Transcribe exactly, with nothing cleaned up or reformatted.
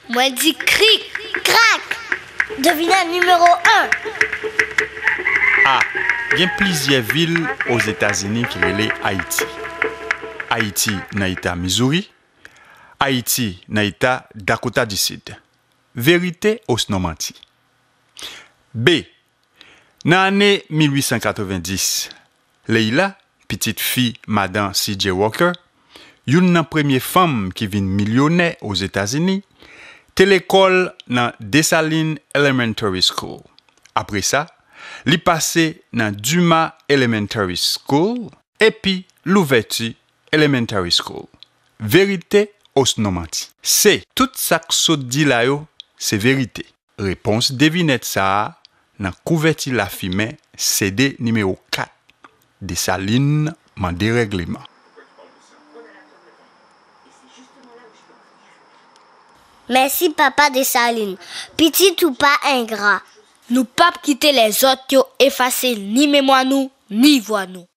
Mwen di krik, krak. Devinèt nimewo en. A. Gen plizyè vil Ozetazini ki rele Ayiti. Ayiti nan eta Mizouri. Ayiti nan eta Dakota di Sid. Verite osnon manti? B. Nan ane mil uit san katrevenndis, Leila, pitit fi Madan C J Walker, youn nan premye fanm ki vin milyonè Ozetazini, te lekòl nan Dessalines Elementary School. Apre sa, li pase nan Dumas Elementary School epi Louverture Elementary School. Verite osnon manti? C. Tout sa k sot di la yo, se verite. Repons devinèt sa a nan kouvèti lafimen C D nimewo kat. Desalin mande règleman. Mèsi papa Desalin. Pitit ou pa engra. Nou p ap kite lèzòt yo efase ni memwa nou, ni vwa nou.